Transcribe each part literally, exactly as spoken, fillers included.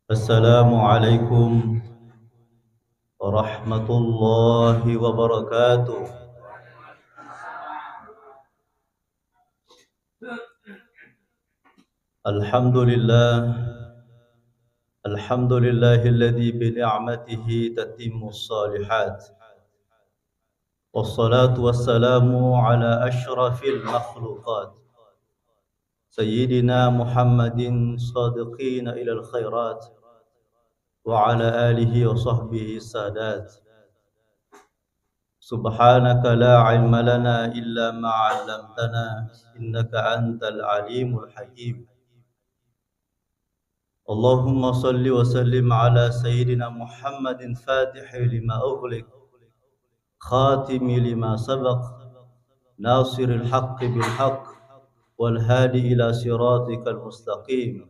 Assalamualaikum warahmatullahi wabarakatuh. Alhamdulillah. Alhamdulillahilladzi bi ni'matihi tatimmus shalihat. Wassalatu wassalamu ala asyrafil makhluqat, Sayyidina Muhammadin sadiqina ilal khairat, wa ala alihi wa sahbihi sadat. Subhanaka la ilma lana illa ma 'allamtana, innaka antal alimul hakim. Allahumma salli wa sallim ala Sayyidina Muhammadin fatihi lima ughliq, khatimi lima sabaq, nasiril haqqi bil haqq, wal hadi ila siratikal mustaqim,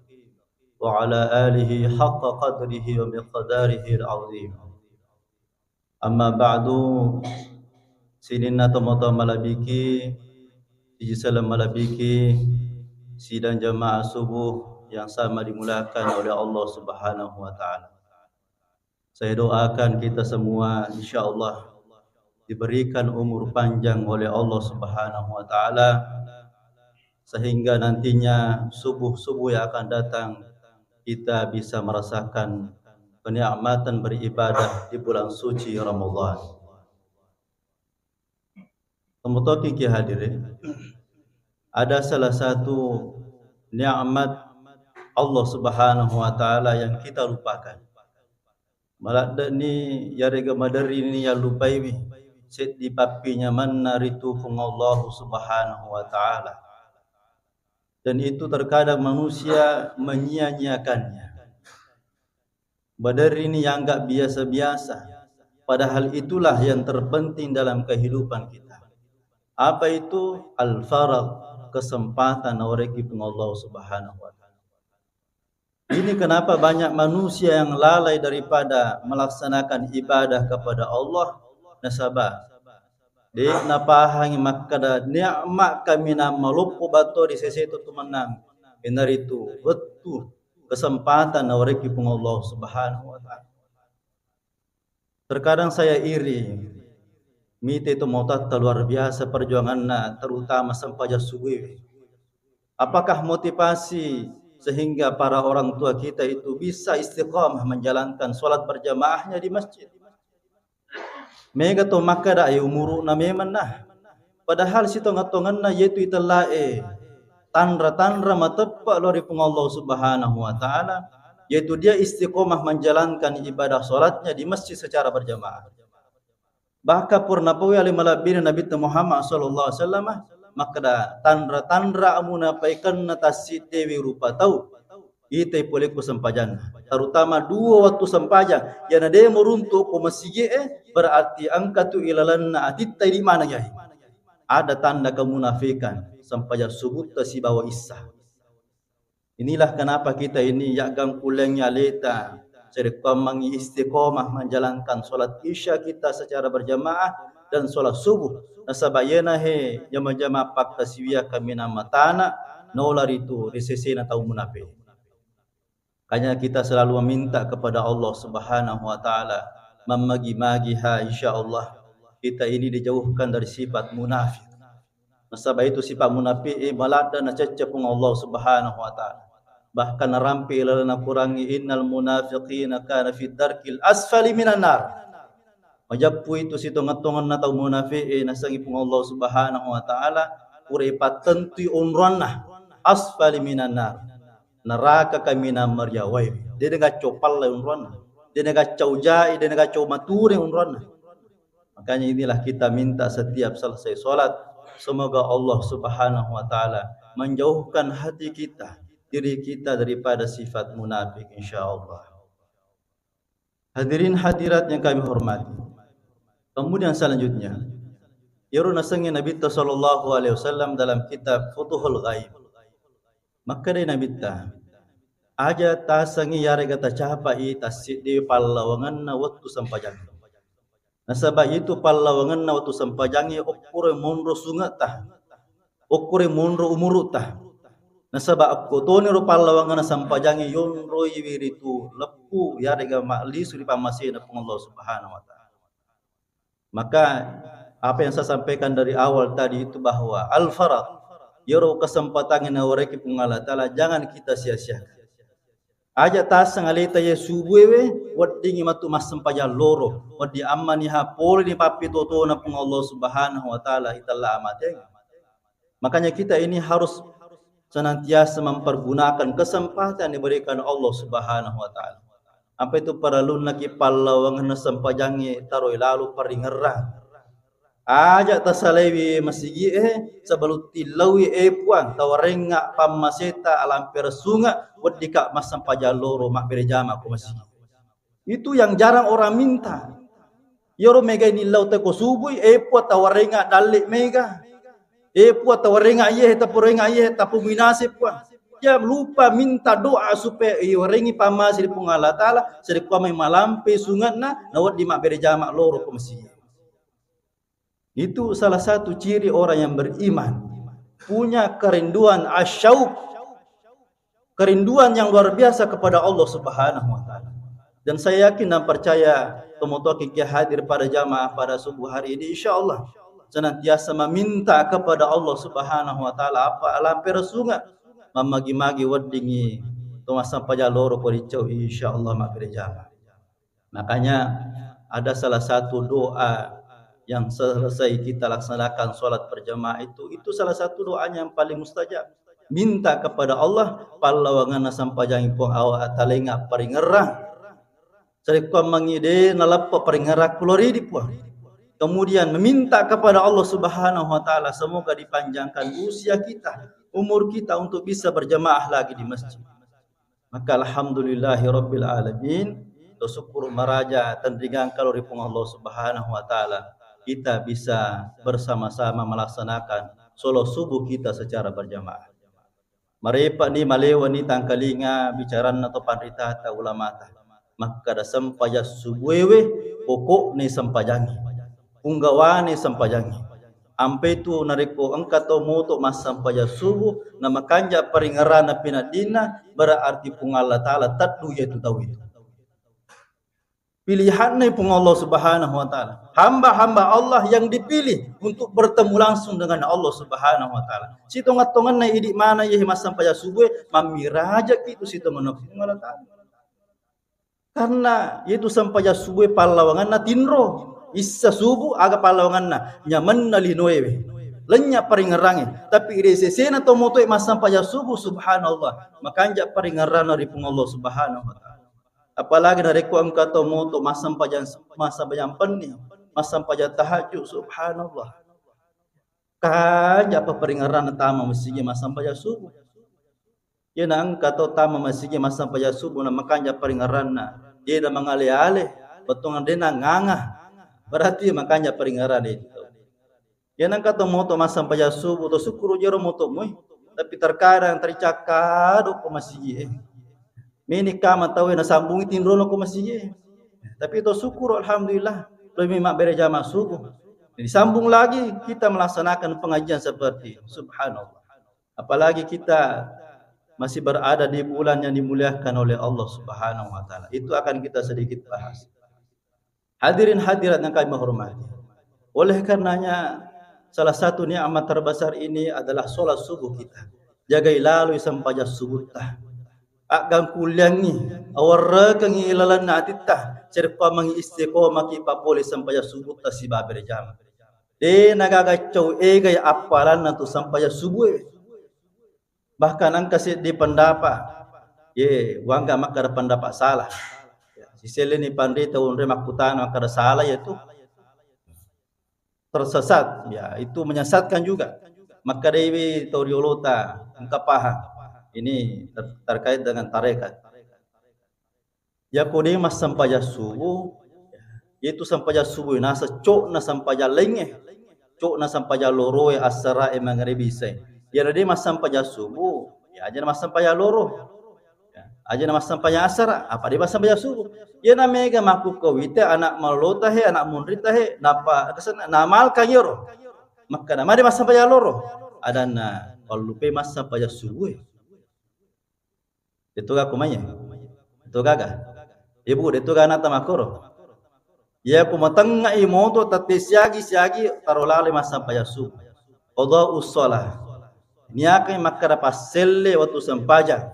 wa ala alihi haqqa qadrihi wa miqdarihi al azim. Amma ba'du, sininna tomatoa malebbiku, siji selleng malebbiku, sidang jamaah subuh yang sama dimuliakan oleh Allah Subhanahu wa Ta'ala. Saya doakan kita semua, insya Allah, diberikan umur panjang oleh Allah Subhanahu wa Ta'ala, sehingga nantinya subuh-subuh yang akan datang kita bisa merasakan kenikmatan beribadah di bulan suci Ramadan. Tomatoaki ki hadirin, ada salah satu nikmat Allah Subhanahu wa Ta'ala yang kita lupakan. Maladde'ni yarega maderrini yallupaiwi seddi pappinyamenna ritu Puang Allah Subhanahu wa Ta'ala. Dan itu terkadang manusia menyia-nyiakannya. Maderrini yanggap biasa-biasa, padahal itulah yang terpenting dalam kehidupan kita. Apa itu? Al-faragh, kesempatan nawerekki Puang Allah Subhanahu wa Ta'ala. Ini kenapa banyak manusia yang lalai daripada melaksanakan ibadah kepada Allah, nasaba de' napahangi makkeda nikmat kaminang maloppo batto ri sese tu mennang, iyanaritu wettu kesempatan nawerekki Puang Allah Subhanahu wa Ta'ala. Terkadang saya iri, mite tomatoatta luar biasa perjuanganna, terutama sempajang subuh. Apakah motivasi sehingga para orang tua kita itu bisa istiqamah menjalankan sholat berjamaahnya di masjid? Mega to makkeda, eh, umuru'na memang nah. Padahal sitongeng-tongenna yaitu itellae tanra-tanra mateppe lao ri Puang Allah Subhanahu wa Ta'ala, yaitu dia istiqomah menjalankan ibadah sholatnya di masjid secara berjamaah. Bahkan pura napau ale malebbina Nabitta Muhammad sallallahu alaihi wasallam makkeda, tanra-tanra amunapaikenna tassiddewi rupa tau itai pole ko sempajanna, terutama dua waktu sempajang. Iyana de' muruntu ko masigi'e, berarti engka tu ilalenna atitta idi maneng yai. Ada tanda kemunafikan, sempajang subutta sibawa issa. Inilah kenapa kita ini yaggang kulengngi aleta, sarekkuammengngi istiqomah menjalankan sholat isya kita secara berjamaah dan sholat subuh. Nasaba iyana he jama-jama pakkasiwiang kaminang matana naola ritu ri sesena tau munafiq. Makanya kita selalu meminta kepada Allah Subhanahu wa Ta'ala, mammagi-magi ha, insya Allah kita ini dijauhkan dari sifat munafik. Nasaba itu sifat munafik, eh, maladde nacecce Puang Allah Subhanahu wa Ta'ala. Bahkan narampe ilalenna Quran, innal munafiqina kana fid darkil asfali minan nar. Majeppu itu sitongeng-tongenna tau munafiq e, nasengngi Puang Allah Subhanahu wa Ta'ala pura ipattentui onroanna, asfali minan nar, neraka kaminang mariawai. De' nagaccau pallai onroanna, de' nagaccau jai, de' nagaccau mature onroanna. Makanya inilah kita minta setiap selesai sholat, semoga Allah Subhanahu wa Ta'ala menjauhkan hati kita, diri kita daripada sifat munafik, insya Allah. Hadirin hadirat yang kami hormati. Kemudian selanjutnya, iyaro nasengnge Nabitta sallallahu alaihi wasallam dalam kitab Futuhul Ghaib. Makkedai Nabitta, aja tasengngi yarega tacapai tassiddi pallawangenna wettu sempajang. Nasaba itu pallawangenna wettu sempajangnge okkoro monro sungetta, okkoro monro umurutta. Nasaba akko toni ro pallawangenna sempajangnge yonroi wi ritu leppu, yarega mallisu ri pammasena Puang Allah Subhanahu wa Ta'ala. Maka apa yang saya sampaikan dari awal tadi itu bahwa al-faragh, yero kesempatan yang nawareki Puang Allah Ta'ala, jangan kita sia-siakan. Aja taseng aleta ye subuewe, weddingi matu massempajang loro, wedding ammani ha pole ni pappitotona Puang Allah Subhanahu wa Ta'ala itella amateng. Makanya kita ini harus senantiasa mempergunakan kesempatan yang diberikan Allah Subhanahu wa Ta'ala. Apa itu parellunnaki pallawangenna sempajangnge taroi lalu paringerrang. Aja tasalaiwi masigi'e, sebelum tillaui, eh, Puang, tawarengnga pammaseta alampe resunga, weddika massempajang loro mabbere jama ko masigi. Itu yang jarang orang minta. Yoro megai nillau te ko subui, eh, Puang, tawarengnga dalle mega. Eh, Puang, tawarengnga iye, taporengnga iye, tapominase, Puang. Dia lupa minta doa supaya iwarengi pammase di Puang Allah Ta'ala, sedekua mai malampe sungatna, na wedding mabbere jama loro ko masigi. Itu salah satu ciri orang yang beriman. Punya kerinduan asyauq, kerinduan yang luar biasa kepada Allah Subhanahu wa Ta'ala. Dan saya yakin dan percaya, tomatoa ki hadir pada jamaah pada subuh hari ini, insya Allah senantiasa meminta kepada Allah Subhanahu wa Ta'ala apa alampe resunga, mammagi-magi weddingi to massempajang loro ko ricau, insya Allah mabbere jama. Makanya ada salah satu doa yang selesai kita laksanakan sholat berjamaah itu, itu salah satu doanya yang paling mustajab. Minta kepada Allah, pallawanganna sempajang Puang, awa atalenga paringerrang. Sarekkuammengi de naleppe paringerrang kuloridi Puang. Kemudian meminta kepada Allah Subhanahu wa Ta'ala, semoga dipanjangkan usia kita, umur kita untuk bisa berjamaah lagi di masjid. Maka alhamdulillahi rabbil alamin, to sukkuru maraja tenringang kalo ri Puang Allah Subhanahu wa Ta'ala, kita bisa bersama-sama melaksanakan sholat subuh kita secara berjamaah. Marepa ni, malewa ni tangkalinga bicaranna to panritata, ulamata. Makkada sempajang subuewe pokokne sempajangi. Punggawane sempajangi. Ampe tu narekko engka to moto massempajang subuh, na makanja paringerrana peneddinna, berarti Puang Allah Ta'ala teddu yaitu tau itu. Pilihanna Puang Allah Subhanahu wa Ta'ala. Hamba-hamba Allah yang dipilih untuk bertemu langsung dengan Allah Subhanahu wa Ta'ala. Sitonga-tonganna idi mana ye massempajang subuh, mammiraja ki tu sitonganna Puang Allah Ta'ala. Karena itu sempajang subuh pallawanganna tinro. Issa subuh aga pallawanganna, nyamenna linoewe. Lenya paringerange. Tapi ri sesena to motoe massempajang subuh, subhanallah. Makanja paringeranna ri Puang Allah Subhanahu wa Ta'ala. Apalagi narekko engka to moto massempajang, massempajang penni, massempajang tahajud, subhanallah. Kanja paringeranna tama masigi massempajang subuh. Iyana engka to tama masigi massempajang subuh na makanja paringeranna. Dena mangale-ale, bettuanna dena nganga. Berarti makanja paringeranna itu. Iyana engka to moto massempajang subuh, to sukkuru jero moto mui. Tapi terkadang tercakka do ko masigi e. Meni kama tau e nasambungi tinrono ko masigi e. Tapi to sukkuru, alhamdulillah, lebih mabbere jama subuh. Jadi sambung lagi kita melaksanakan pengajian seperti itu. Subhanallah. Apalagi kita masih berada di bulan yang dimuliakan oleh Allah Subhanahu wa Ta'ala. Itu akan kita sedikit bahas. Hadirin hadirat yang kami hormati. Oleh karenanya, salah satu nikmat terbesar ini adalah sholat subuh kita. Jagai lalui sempajang subuhta. Aggangkulliangngi, awarrekengngi lalenna atitta, cerpa mengi istiqomah ki papole sempajang subuhta sibawa berjamaah. De nagaga cau egai appalanna tu sempajang subuh e. Bahkan engka seddi pendapat, ye, wangga makkada pendapat salah. Siselleni panrita unre makkutana makkada salah, yaitu tersesat. Ya, itu menyesatkan juga. Makkadaiwi tau riolota engka paham. Ini ter-, terkait dengan tarekat. Yako de massempajang subuh, yaitu sempajang subuh nasa cokna sempajang laingnge. Cokna sempajang loroe, assarae, mangaribi, isai. Iyana de massempajang subuh, ya aja na massempajang loro. Ya, aja na massempajang assara, apa de massempajang subuh. Iyana mega makkukko wite anak malolota he, anak munrita he, napa kesena, namalkang iyaro. Makkada made massempajang loro. Adanna pallupe massempajang subuh e. De'to gaga ko mai. De'to gaga. Ibu, de'to gaga nata makkoro. Iya ko matengngai moto tette siagi-siagi taro lalo massempajang subuh. Qadha'us shalah. Niakai makkeda passelle wettu sempajang.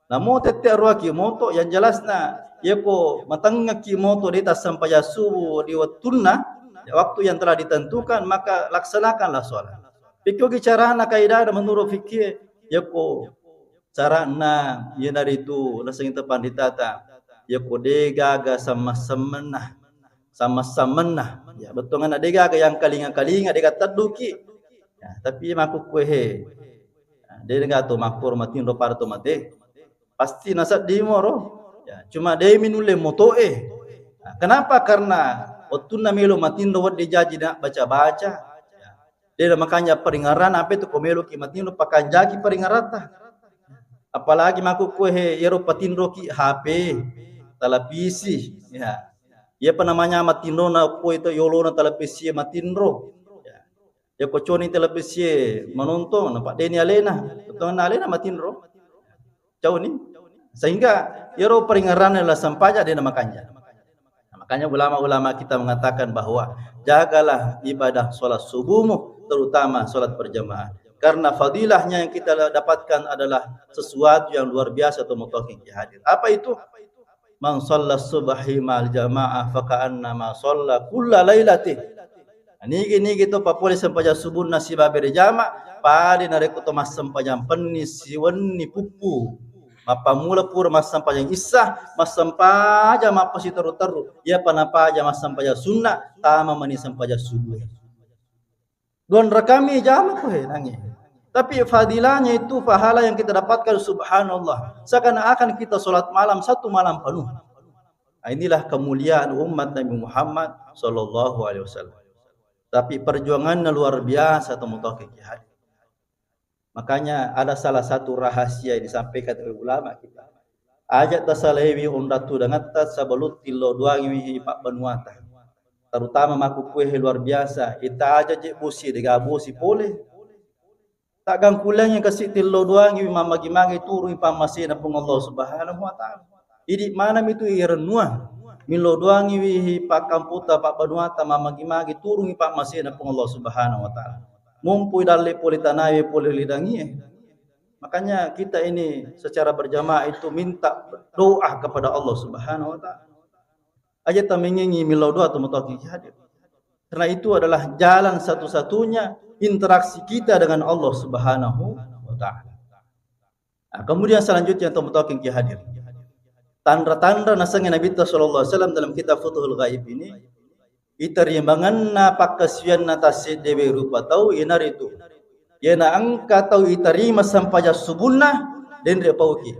Namo tette aruaki moto, yang jelasna, iya ko matengngaki moto de' tassempajang subuh di wettunna, waktu yang telah ditentukan, maka laksanakanlah sholat. Pikkogi carana kaidana menurut fikih, iya ko carana, iyanaritu nasengngi to panditata, iya ko de' gaga samma-sammenna, samma-sammenna. Ya, bettuanna de' gaga yang kalinga-kalinga, de' gaga tedduki. Ya, tapi makkukkuehe, de' gaga to makkoro matinro pada to mate. Pasti nasedding moro. Ya, cuma de' mi nulle moto'e. Nah, kenapa? Karena wettunna melo matinro wedding jaji na baca-baca. Ya. De' na makanja paringerrang, apa itu ko meloki matinro pakanjaki paringerratta. Apalagi makkukkuehe iyaro patinroki H P, televisi, ya. Iyapa namanya matinrona ko itu yolona televisi matinro. Ya. Iya ko coni televisi manontong, napaddeni alena. Bettuanna alena matinro. Cauni. Sehingga iyaro paringerranna la sempajang de' na makanja. Nah, makanya ulama-ulama kita mengatakan bahwa jagalah ibadah sholat subuhmu, terutama sholat berjamaah. Karena fadilahnya yang kita dapatkan adalah sesuatu yang luar biasa, to mutawakil ki hadir. Apa itu? Man shalla subhi ma'al jama'ah faka'annama shalla kulla lailatih. Nigi-nigi to papole sempajang subuhna sibawa berjamaah, pada narekko to massempajang penni siwenni puppu. Mappammula pura massempajang issa, massempajang mappasiteru-teru. Iyapa napaja massempajang sunna, tama mani sempajang subuh. Dua rakami jama ko he nangi. Tapi fadilahnya itu, pahala yang kita dapatkan, subhanallah. Seakan-akan kita sholat malam satu malam penuh. Nah, inilah kemuliaan umat Nabi Muhammad sallallahu alaihi wasallam. Tapi perjuangannya luar biasa, to mutawakil ki hadir. Makanya ada salah satu rahasia yang disampaikan oleh ulama kita. Aja tasalaiwi onrang tudangetta sebelum tillo duangiwi pabbanuata. Terutama makkukkuehe luar biasa. Ita aja je bosi, de' gaga bosi pole. Taggangkulangi kasi tillo duangiwi mammagi-magi turungi pammasena Puang Allah Subhanahu wa Ta'ala. Idi manami tu irennuang. Millo duangiwi pakkamputa pabbanuata mammagi-magi turungi pammasena Puang Allah Subhanahu wa Ta'ala. Mumpui dalle pole tanae pole lidangie. Makanya kita ini secara berjamaah itu minta doa kepada Allah Subhanahu wa Ta'ala. Aja tamengengi millau doa to mutawakil ki hadir. Karena itu adalah jalan satu-satunya interaksi kita dengan Allah Subhanahu wa Ta'ala. Nah, kemudian selanjutnya to mutawakil ki hadir. Tanra-tanra nasengnge Nabitta sallallahu alaihi wasallam dalam kitab Futuhul Ghaib ini, itarimangenna pakkasiwianna tasseddewe rupa tau, iyanaritu iyana engka tau itarima sempajang subunna, denre pauki.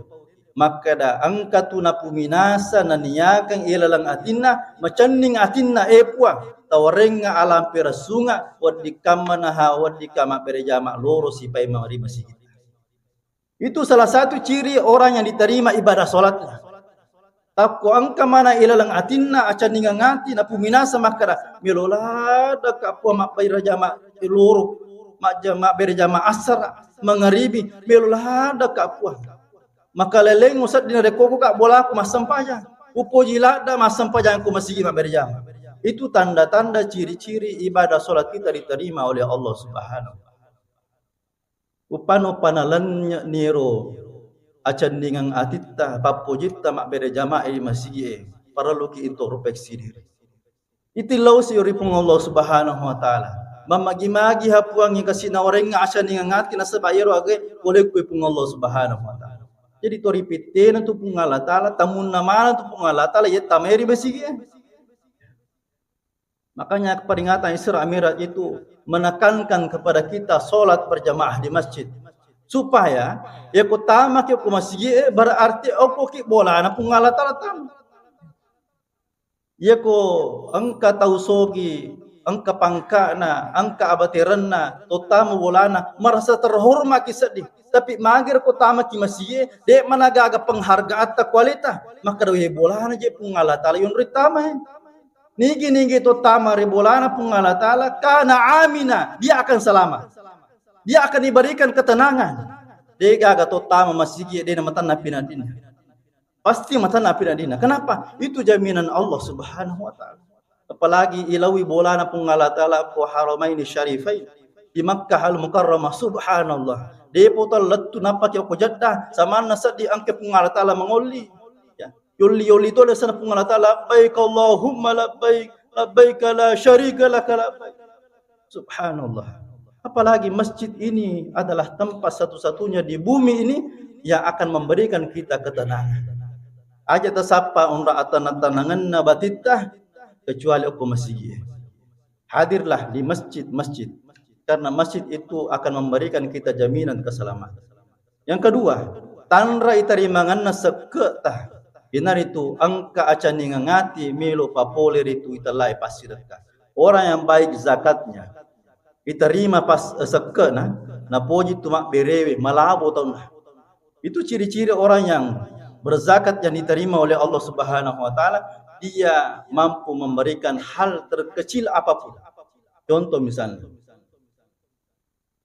Makkeda, engka tu napuminasa naniakeng ilaleng atinna, macenning atinna, e Puang, tawarengnga alampe ressunga, weddikkamma naha, weddikka mabbere jama loro sipai marima sigit. Itu salah satu ciri orang yang diterima ibadah sholatnya. Takko engka mana ilaleng atinna, acenningeng ati, napuminasa makkeda, melo ladakka Puang mabbaira jama loro, majja-, mabbere jama assara, mangaribi, melo ladakka Puang. Makaleleng usedding narekko ka bolaku massempajang. Upoji ladda massempajang ku masigi mabbere jama. Itu tanda-tanda ciri-ciri ibadah sholat kita diterima oleh Allah Subhanahu wa Ta'ala. Upano panalennye niro acenningeng atitta, pappojitta mabbere jamaah ri masigi'e, parelluki introspeksi diri. Itillau si ri Puang Allah Subhanahu wa Ta'ala. Mammagi-magi ha Puang, engka sinawarengnga acenningeng ati nasaba iyaro aga polekku Puang Allah Subhanahu wa Ta'ala. Jadi to ripittena tu Puang Allah Ta'ala, tamunna maneng tu Puang Allah Ta'ala, iya tamai ri masigi'e. Makanya peringatan Isra Mi'raj itu menekankan kepada kita sholat berjamaah di masjid. Supaya, ya, ko tamaki ko masigi, eh, berarti okko ki bolana Puang Allah Ta'ala tama. Ya, ko engka tau sogi, engka pangkana, engka abaterenna, to tama bolana, merasa terhormat ki seddi. Tapi mager ko tamaki masigi, de managaga penghargaatta kualita. Maka doe bolana je Puang Allah Ta'ala yonri tama, eh. Nigi-nigi to tama ri bolana Puang Allah Ta'ala, kana amina, dia akan selamat. Dia akan diberikan ketenangan. De'gaga to tama masigi de' namatanna pinadinna. Pasti matanna pinadinna. Kenapa? Itu jaminan Allah Subhanahu wa Ta'ala. Apalagi ilaui bolana Puang Allah Ta'ala ko haramaini syarifain di Makkah Al Mukarramah. Subhanallah. De'po tallettu nappa ki ko Jeddah, samanna seddi engka Puang Allah Ta'ala mangolli. Ya. Yolli-yolli to lisanna Puang Allah Ta'ala, "Labbaik Allahumma labbaik, labbaik la syarika laka labbaik." Subhanallah. Apalagi masjid ini adalah tempat satu-satunya di bumi ini yang akan memberikan kita ketenangan. Aja tasappa onro atanang-tananganna batitta kecuali okko masigi. Hadirlah di masjid-masjid, karena masjid itu akan memberikan kita jaminan keselamatan. Yang kedua, tanra itarimanganna sekke'ta, iyanaritu engka acaningeng ati melo papole ritu itellai passirekka. Orang yang baik zakatnya, iterima pas, eh, sekke'na, napoji tu mabberewe, malabo taunna. Itu ciri-ciri orang yang berzakat yang diterima oleh Allah Subhanahu wa Ta'ala, dia mampu memberikan hal terkecil apapun. Contoh misalnya,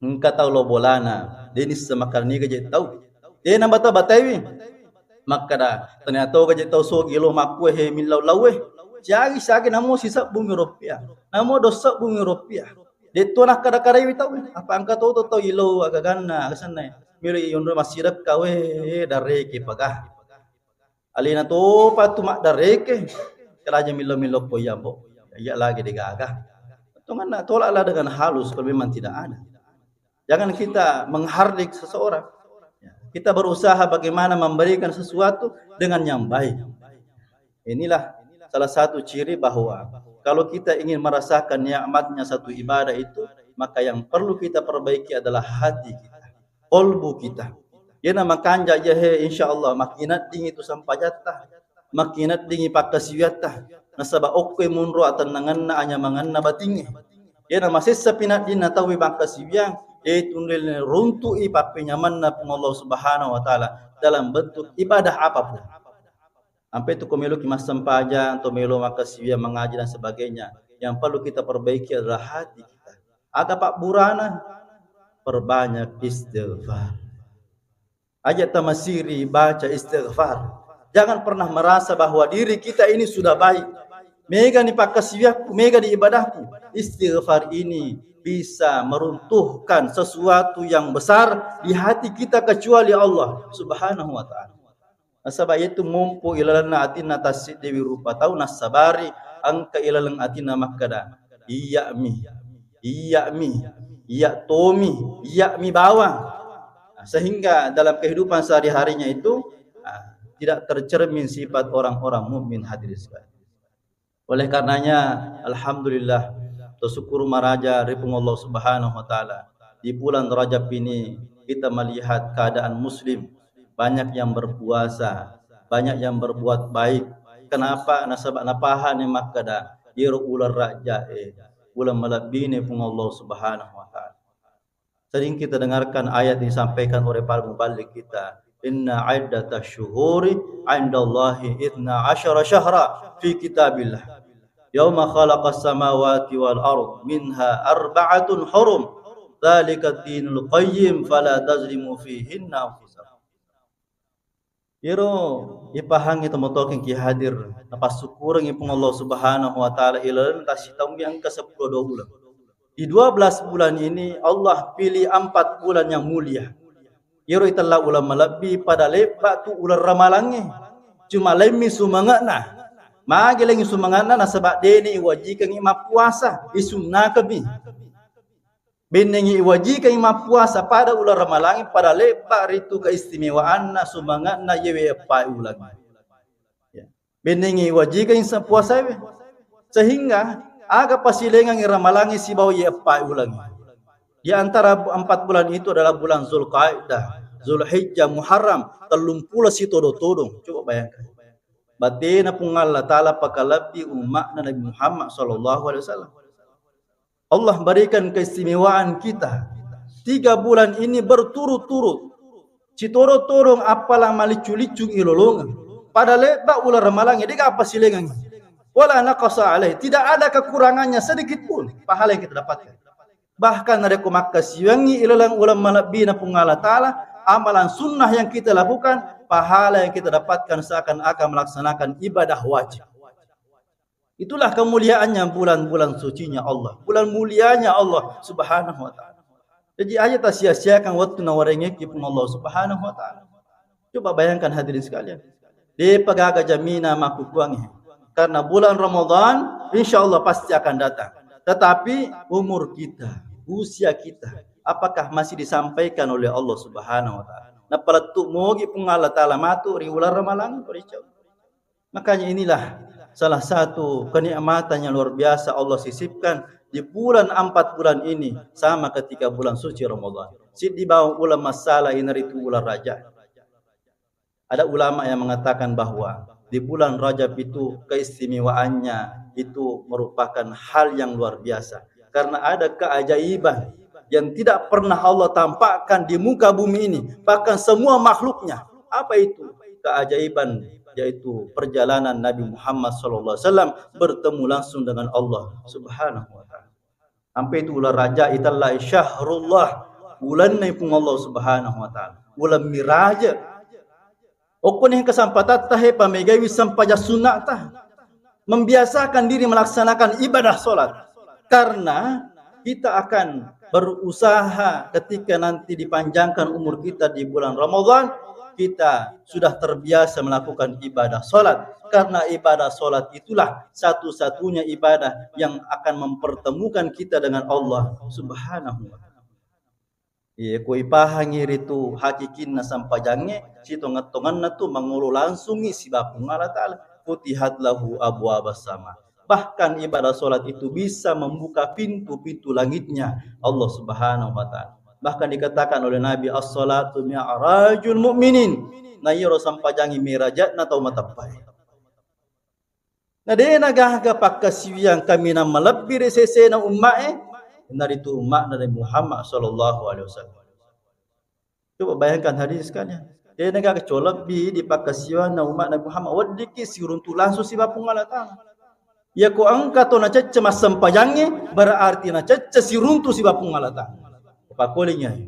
engka tau lo bolana, de' nisseng makkeda niga je tau. De'na bata-bataiwi. Makkeda, tania toga je tau sogi lo makkue he millau-laue. Siagi-siagi namo sisebbungngi rupiah. Namo dua sebbungngi rupiah. De' to nakkeda-kedaiwi tau. Apa engka to tau ilo agaganna, aga senna. Melo yonro massirekka we, dareke paga. Alena topa tu maddareke, keraja millo-millo ko iya, Mbok. Iya lagi de'gaga. Tonganna tolaklah dengan halus kalau memang tidak ada. Jangan kita menghardik seseorang. Ya, kita berusaha bagaimana memberikan sesuatu dengan yang baik. Inilah salah satu ciri bahwa kalau kita ingin merasakan nikmatnya satu ibadah itu, maka yang perlu kita perbaiki adalah hati kita, kolbu kita. Iyana makanja iya he, insya Allah, makineddingi tu sampajatta, makineddingi pakkasiwiatta, nasaba okkoi munro atennangenna, anyamangenna batingnge. Iyana masessa pinaddinna tauwe makkasiwiang, yaitu nilai runtu'i pappenyamanna Puang Allah Subhanahu wa Ta'ala dalam bentuk ibadah apapun. Ampe tu ko meloki massempajang, to melo makkasiwiang, mengaji dan sebagainya, yang perlu kita perbaiki adalah hati kita. Aga pabburana? Perbanyak istighfar. Aja tamasiri baca istighfar. Jangan pernah merasa bahwa diri kita ini sudah baik. Mega ni pakkasiwiakku, mega ni ibadahku. Istighfar ini bisa meruntuhkan sesuatu yang besar di hati kita kecuali Allah Subhanahu wa Ta'ala. Nasaba iyatu mompo ilalenna atinna tassiddiwi rupa tau nassabari engka ilaleng atinna makkeda, "Iyya'mi, iyya'mi, iya' tomi, iyya'mi bawang." Nah, sehingga dalam kehidupan sehari-harinya itu, ah, tidak tercermin sifat orang-orang mukmin, hadirin sekalian. Oleh karenanya, alhamdulillah, tasyukur maraja ri Puang Allah Subhanahu wa Ta'ala. Di bulan Rajab ini, kita melihat keadaan muslim, banyak yang berpuasa, banyak yang berbuat baik. Kenapa? Nasaba napahani makkeda, iyaro uleng Rajab e, uleng malebbine Puang Allah Subhanahu wa Ta'ala. Sering kita dengarkan ayat yang disampaikan oleh para muballigh kita, "Inna iddatash syuhuri indallahi itsna asyara syahra fi kitabillah. Yauma khalaqas samawati wal ard minha arba'atun hurum. Dzalika dinul qayyim fala tazlimu fihinna anfusakum." Iyaro ipahangngi tomatoakeng ki hadir, napassukkurengngi Puang Allah Subhanahu wa Ta'ala ilalenna tassitaungngé engka seppulo dua uleng. Di dua belas bulan ini, Allah pilih empat bulan yang mulia. Iyaro itella uleng malebbi pada lebba tu uleng Ramalangngé. Cuma laimmi sumange'na. Magi laing sumange'na? Nasaba dé'ni iwajikengngi mappuasa, isunnakemmi. Bennengngi iwajikengngi mappuasa pada uleng Ramalangngé, pada lebba ritu keistimewaanna, sumange'na iyawe eppaé uleng. Ya. Bennengngi iwajikengngi sa-, puasaé. Sehingga aga pasilaingengngi Ramalangngé sibawa iyawe eppaé uleng. Di antara bu-, empat bulan itu adalah bulan Zulkaidah, Zulhijjah, Muharram, tellumpulo sitodo-todong. Coba bayangkan. Baténa Puang Allah Ta'ala pakalebbi umma'na Nabi Muhammad sallallahu alaihi wasallam. Allah berikan keistimewaan kita. Tiga bulan ini berturut-turut. Sitoro-torong appalang maliccu-liccung ilolongeng. Pada lebba uleng Ramalangngé, dé'ga pasilaingengngi. Wala naqasa alaih. Tidak ada kekurangannya sedikit pun pahala yang kita dapatkan. Bahkan narékko makkasiwiangngi ilaleng uleng malebbina Puang Allah Ta'ala, amalan sunnah yang kita lakukan, pahala yang kita dapatkan seakan-akan melaksanakan ibadah wajib. Itulah kemuliaannya bulan-bulan sucinya Allah, bulan mulianya Allah Subhanahu wa Ta'ala. Jadi, aja tasia-siakan waktu nawarengeki pun Allah Subhanahu wa Ta'ala. Coba bayangkan, hadirin sekalian. Depa gaga jamina makkukuangnge. Karena bulan Ramadan, insya Allah pasti akan datang. Tetapi umur kita, usia kita, apakah masih disampaikan oleh Allah Subhanahu wa Ta'ala? Napalettu mogi pun Allah Ta'ala matu ri uleng Ramalang, insya Allah. Makanya inilah salah satu kenikmatan yang luar biasa Allah sisipkan di bulan, empat bulan ini sama ketika bulan suci Ramadan. Siddi bawang uleng masalah inaritu uleng Rajab. Ada ulama yang mengatakan bahwa di bulan Rajab itu keistimewaannya itu merupakan hal yang luar biasa. Karena ada keajaiban yang tidak pernah Allah tampakkan di muka bumi ini, bahkan semua makhluknya. Apa itu? Keajaiban, yaitu perjalanan Nabi Muhammad sallallahu alaihi wasallam bertemu langsung dengan Allah Subhanahu wa Ta'ala. Sampai itu uleng Rajab itellai syahrullah, ulenna Puang Allah Subhanahu wa Ta'ala, uleng miraja. Okkoni kesempatatta he, pamegaiwi sempajang sunnata. Membiasakan diri melaksanakan ibadah sholat. Karena kita akan berusaha ketika nanti dipanjangkan umur kita di bulan Ramadan, kita sudah terbiasa melakukan ibadah sholat. Karena ibadah sholat itulah satu-satunya ibadah yang akan mempertemukan kita dengan Allah Subhanahu wa Ta'ala. Iya, ko ipahangi ritu hakikinna sempajangnge, sitongeng-tongenna tu mangolo langsungi sibawa Puang Allah Ta'ala. Futihat lahu abwabas sama. Bahkan ibadah sholat itu bisa membuka pintu-pintu langitnya Allah Subhanahu wa Ta'ala. Bahkan dikatakan oleh Nabi, "As-salatu mi'rajul mu'minin." Na iyaro sempajangnge mirajatna tau mateppae. Na de nagaga pakkasiwiang kaminang malebbi ri sesena umma'e, naritu umma'na Nabi Muhammad sallallahu alaihi wasallam. Coba bayangkan hadirin sekalian. De nagaga colebbi di pakkasiwianna umma'na Muhammad, weddikki siruntu langsung sibawa Puang Allah Ta'ala. Yako engka to nacecce massempajangnge, berarti nacecce siruntu sibawa Puang Allah Ta'ala. Pakolingngi.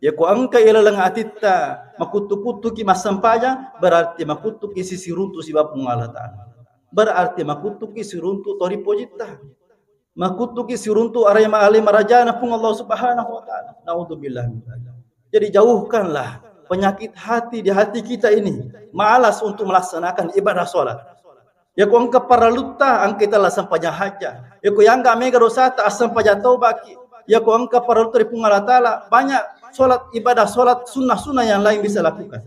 Yako engka ilaleng atitta makuttu-kuttuki massempajang, berarti makuttuki sisiruntu sibawa Puang Allah Ta'ala. Berarti makuttuki siruntu tori pojitta. Makuttuki siruntu arema ale marajana Puang Allah Subhanahu wa Ta'ala. Naudzubillah min dzalik. Jadi jauhkanlah penyakit hati di hati kita ini, malas untuk melaksanakan ibadah sholat. Yako engka parellutta, engka itella sempajang hajja. Yako yangga mega dosata, assempajang taubaki. Yako engka parellu ri Puang Allah Ta'ala, banyak sholat, ibadah sholat sunnah-sunnah yang lain bisa lakukan.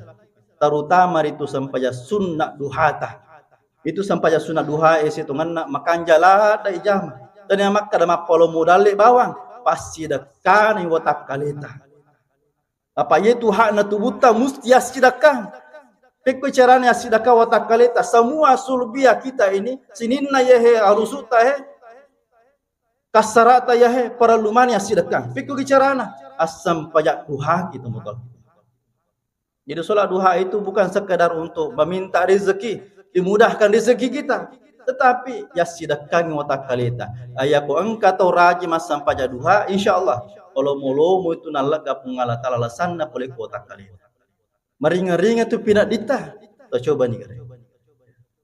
Terutama ritu sempajang sunnah duhata. Itu sempajang sunnah duha e sitongenna makanja ladda ijama. Tania makkada mappalo modalle bawang, passidekkani watakkaleta. Apa iyetu hakna tubutta musti yassidekkang. Pekko carana yassidekkang watakkaleta, semua sulbia kita ini, sininna yahe, arusuta he, kassarata yahe, parellu mani yassidekkang. Pekko carana, assempajang duhaki tomatoa. Jadi sholat duha itu bukan sekedar untuk meminta rezeki, dimudahkan rezeki kita, tetapi yassidekkangi watakkaleta. Ayako engka tau raji massempajang duha, insya Allah, olomo-lomo itu nallegga Puang Allah Ta'ala lasanna pole ko watakkaleta. Maringa-ringa tu pinadditta, tacobani gare.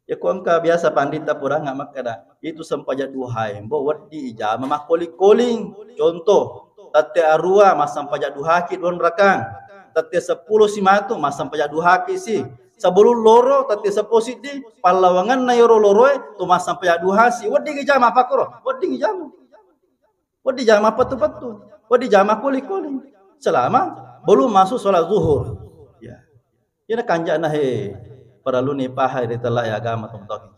Yako engka biasa panditta puranga makkada, itu sempajang duhae, mbo, wedding ijama makkoling-koling. Contoh, tette arua massempajang duhaki dua rakang, tette seppulo simatu massempajang duhaki si. Sebelum loro tette seppulo siddi, pallawangenna yoro loroe tu massempajang duha si. Wedding ijama pakkoro, wedding ijama. Wedding jama pettu-pettu, wedding jama koli-koli. Selama belum masuk sholat zuhur. Ya. Iyana kanja'na he, parelluni pahai ri tellae agama tomatoa.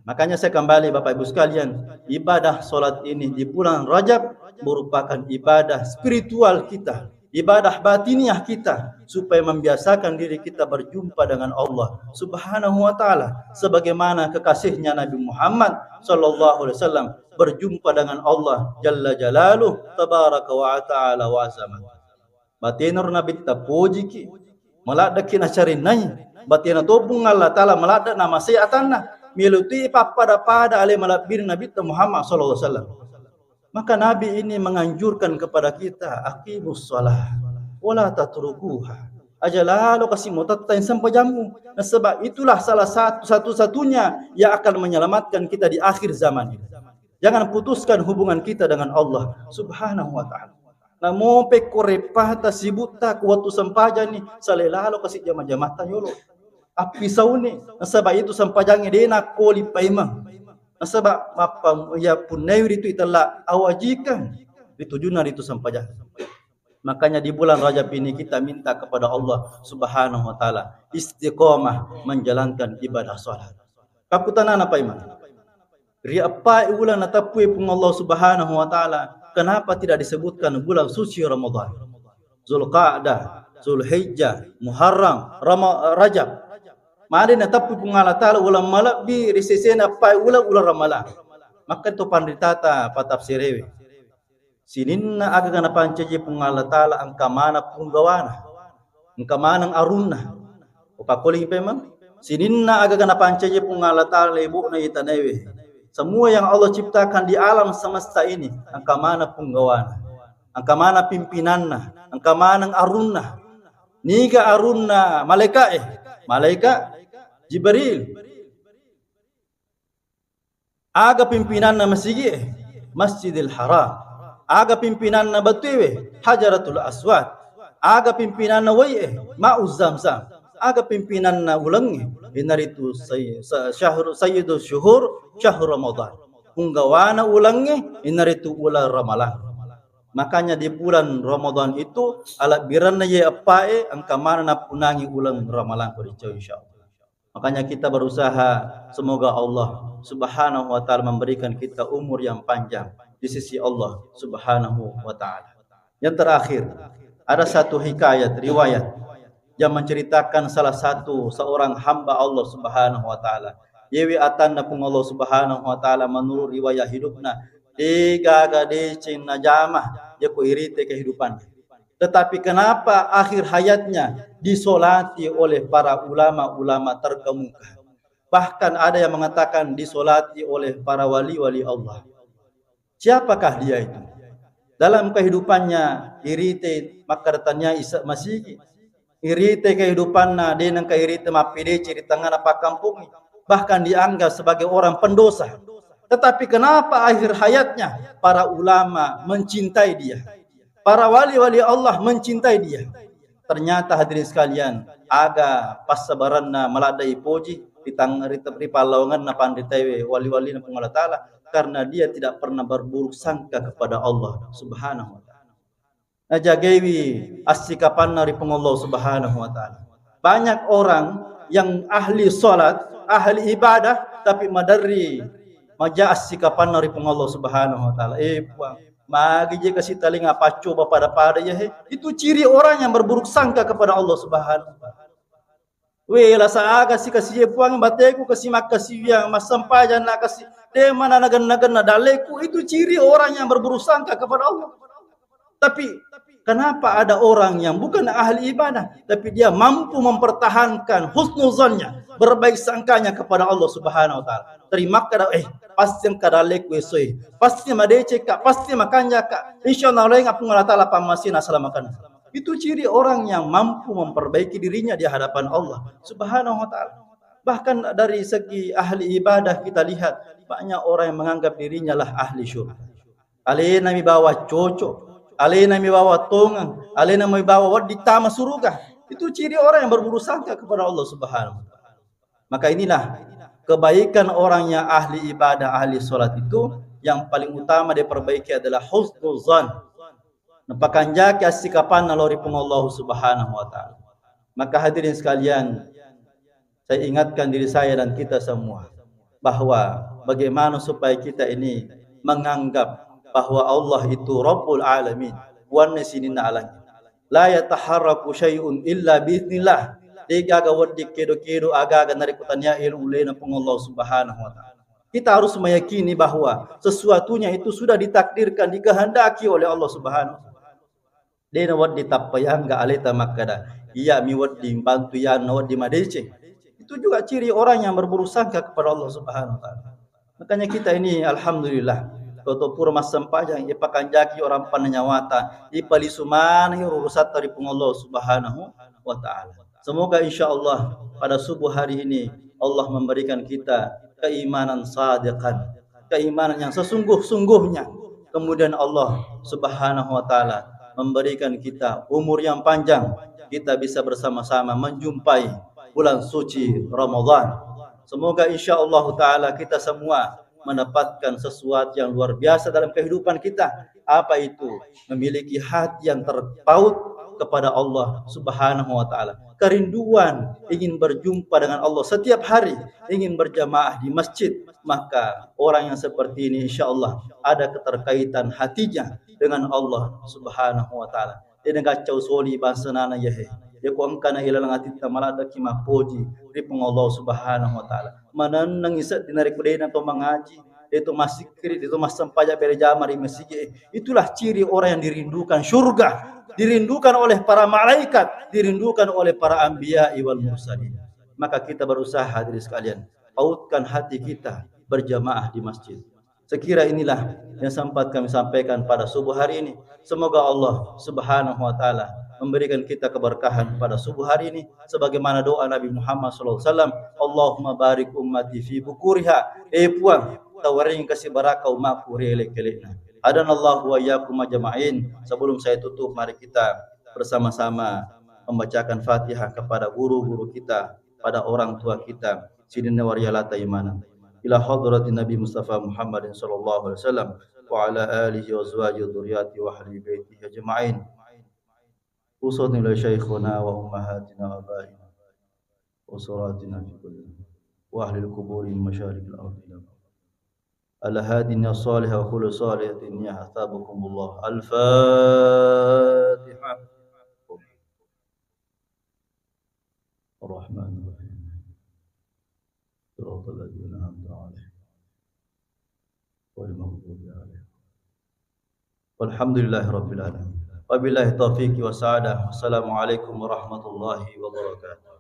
Makanya saya kembali Bapak Ibu sekalian, ibadah sholat ini di bulan Rajab merupakan ibadah spiritual kita, ibadah batiniah kita, supaya membiasakan diri kita berjumpa dengan Allah Subhanahu wa Ta'ala, sebagaimana kekasihnya Nabi Muhammad sallallahu alaihi wasallam berjumpa dengan Allah Jalla Jalaluh, Tabaraka wa Ta'ala wa Azamah. Batenaro Nabitta pojiki, maladdeki nacarinnai, batena topung Allah Ta'ala maladde namasei atanna, melutui pappada-pada ale malabbiri Nabitta Muhammad sallallahu alaihi wasallam. Maka Nabi ini menganjurkan kepada kita, "Aqimus shalah." Wala tatrukuha. Aja lalo kasi mutatta yang sempajammu. Nasaba itulah salah satu, satu-satunya yang akan menyelamatkan kita di akhir zaman ini. Jangan putuskan hubungan kita dengan Allah Subhanahu wa Ta'ala. Namo pekko repata sibutta ku wettu sempajang ni, salai lalo kasi jama-jamatta yolo. Appisauni, nasaba itu sempajangnge de nakkoli paimeng. Nasaba mappa-, ya punnai ritu itella awajikang, ritujuna ritu sempajang. Makanya di bulan Rajab ini kita minta kepada Allah Subhanahu wa Ta'ala istiqomah menjalankan ibadah salat. Pakkutanana paimeng. Ri eppae uleng nateppui Puang Allah Subhanahu wa Ta'ala, kenapa tidak disebutkan bulan suci Ramadan? Zulqa'dah, Zulhijjah, Muharram, Rama-, Rajab. Made nateppui Puang Allah Ta'ala uleng malebbi ri sesena eppae uleng, uleng Ramalang. Makka to panritata patafsirewe. Sininna agaga napancaji Puang Allah Ta'ala engka maneng punggawana, engka maneng arunna. Upakkuling paimeng, sininna agaga napancaji Puang Allah Ta'ala lebo'na itanaiwe. Semua yang Allah ciptakan di alam semesta ini engka maneng punggawana, engka maneng pimpinanna, engka maneng arunna. Niga arunna malaika'e? Malaikat Jibril. Aga pimpinanna masigi'e? Masjidil Haram. Aga pimpinanna batuewe? Hajaratul Aswad. Aga pimpinanna wai'e? Ma'u Zamzam. Aga pimpinanna ulengnge? Inaritu say-, sa-, syahru, sayyidus syuhur, syahru Ramadan. Punggawana ulengnge? Inaritu uleng Ramalang. Makanya di bulan Ramadan itu, alebbirenna ye eppae, engka maneng nappunangi uleng Ramalang ko ricau, insyaallah. Makanya kita berusaha, semoga Allah Subhanahu wa Ta'ala memberikan kita umur yang panjang di sisi Allah Subhanahu wa Ta'ala. Yang terakhir, ada satu hikayat, riwayat yang menceritakan salah satu seorang hamba Allah Subhanahu wa Ta'ala. Yewe atanna Puang Allah Subhanahu wa Ta'ala menurut riwayat hidupna, de gaga deceng najama, yako irite kehidupan. Tetapi kenapa akhir hayatnya disolati oleh para ulama-ulama terkemuka? Bahkan ada yang mengatakan disolati oleh para wali-wali Allah. Siapakah dia itu? Dalam kehidupannya, irite makkadatania Isa masigi. Irite kehidupanna, de nengka irite mappedece ri tengngana pakkampungi. Bahkan dianggap sebagai orang pendosa. Tetapi kenapa akhir hayatnya para ulama mencintai dia? Para wali-wali Allah mencintai dia. Ternyata hadirin sekalian, aga passabaranna maladde ipoji ri tang-, ri te-, ri pallawangenna panritaiwe wali-walina Puang Allah Ta'ala, karena dia tidak pernah berburuk sangka kepada Allah Subhanahu wa Ta'ala. Najagaiwi assikapanna ri Puang Allah Subhanahu wa Ta'ala. Banyak orang yang ahli salat, ahli ibadah, tapi maderri maja assikapanna ri Puang Allah Subhanahu wa Ta'ala. Eh, Puang, magi je kasi talinga paccoba pada-pada ya, he. Itu ciri orang yang berburuk sangka kepada Allah Subhanahu wa Ta'ala. We, lasa aga si kasi ye Puang bateku, kasi makkasiwiang, massempajang na kasi, de mana nagen-nagenna dalleku. Itu ciri orang yang berburuk sangka kepada Allah. Tapi kenapa ada orang yang bukan ahli ibadah, tapi dia mampu mempertahankan husnuzannya, berbaik sangkanya kepada Allah Subhanahu wa Ta'ala. Terima kada, eh, pasti engka dalleku esoi, pasti madeceka, pasti makanjaka. Insya Allah, lain Puang Allah Ta'ala pammasina selamakan. Itu ciri orang yang mampu memperbaiki dirinya di hadapan Allah Subhanahu wa Ta'ala. Bahkan dari segi ahli ibadah kita lihat, banyak orang yang menganggap dirinya lah ahli syurga. Alena mi bawa coco, alena mi bawa tongeng, alena mi bawa wedding tama suruga. Itu ciri orang yang berburuk sangka kepada Allah Subhanahu wa Ta'ala. Maka inilah kebaikan orang yang ahli ibadah, ahli salat itu, yang paling utama dia perbaiki adalah husnuzan. Napakanjaki assikapanna lao ri Puang Allah Subhanahu wa Ta'ala. Maka hadirin sekalian, saya ingatkan diri saya dan kita semua bahwa bagaimana supaya kita ini menganggap bahwa Allah itu Rabbul Alamin, puanna sininna alang. La yataharraku syai'un illa biiznillah. De gaga wedding kedo-kedo aga-aga narekko tania elo ulena Puang Allah Subhanahu wa Ta'ala. Kita harus meyakini bahwa sesuatunya itu sudah ditakdirkan, dikehendaki oleh Allah Subhanahu wa Ta'ala. De nawedding tappa yangga aleta makkada, iya mi wedding bantu, iya nawedding madeceng. Itu juga ciri orang yang berburuk sangka kepada Allah Subhanahu wa Ta'ala. Makanya kita ini, alhamdulillah, Iyatu pura massempajang, ipakanjaki orang panna nyawata, ipalisu maneng urusatta ri Puang Allah Subhanahu wa Ta'ala. Semoga insya Allah pada subuh hari ini Allah memberikan kita keimanan sadiqan, keimanan yang sesungguh-sungguhnya. Kemudian Allah Subhanahu wa Ta'ala memberikan kita umur yang panjang, kita bisa bersama-sama menjumpai bulan suci Ramadan. Semoga insya Allah Ta'ala kita semua mendapatkan sesuatu yang luar biasa dalam kehidupan kita. Apa itu? Memiliki hati yang terpaut kepada Allah Subhanahu wa Ta'ala. Kerinduan ingin berjumpa dengan Allah setiap hari, ingin berjamaah di masjid. Maka orang yang seperti ini insya Allah ada keterkaitan hatinya dengan Allah Subhanahu wa Ta'ala. De nagaccau soli bangsanana yahe. Yako engkana ilaleng atitta maladdeki mappoji ri Puang Allah Subhanahu wa Ta'ala. Manenneng isedding narekko de na to mangaji, de to massikkiri, de to massempajang berjamaah ri masigi. Itulah ciri orang yang dirindukan surga, dirindukan oleh para malaikat, dirindukan oleh para anbiya wal mursalin. Maka kita berusaha, hadirin sekalian, pautkan hati kita berjamaah di masjid. Sekira inilah yang sempat kami sampaikan pada subuh hari ini. Semoga Allah Subhanahu wa Ta'ala memberikan kita keberkahan pada subuh hari ini, sebagaimana doa Nabi Muhammad sallallahu alaihi wasallam, "Allahumma barik ummati fi bukuriha." Eh Puang, tawaring kasih barakah umatku ri elek-elekna. Hadanallahu wa iyyakum ajma'in. Sebelum saya tutup, mari kita bersama-sama membacakan Fatihah kepada guru-guru kita, pada orang tua kita, sininna warialata imana. Ila hadratin Nabi Mustafa Muhammadin sallallahu alaihi wasallam wa ala alihi wa azwajihi wa dzurriyyatihi wa ahli baitihi ajma'in. Khususan ila syaikhina wa ummahatina wa abaina wa usratina fi kulli wa ahli al-quburi min masyariqil ardi ila ala hadina salih wa kullu salihatin ya, athabakumullah. Al-Fatihah. Ar-Rahmanir Rahim. Siratal ladzina an'amta 'alaihim ghairil maghdubi 'alaihim. Walhamdulillahi rabbil alamin. Wabillahi taufiq wa sa'adah. Wassalamualaikum warahmatullahi wabarakatuh.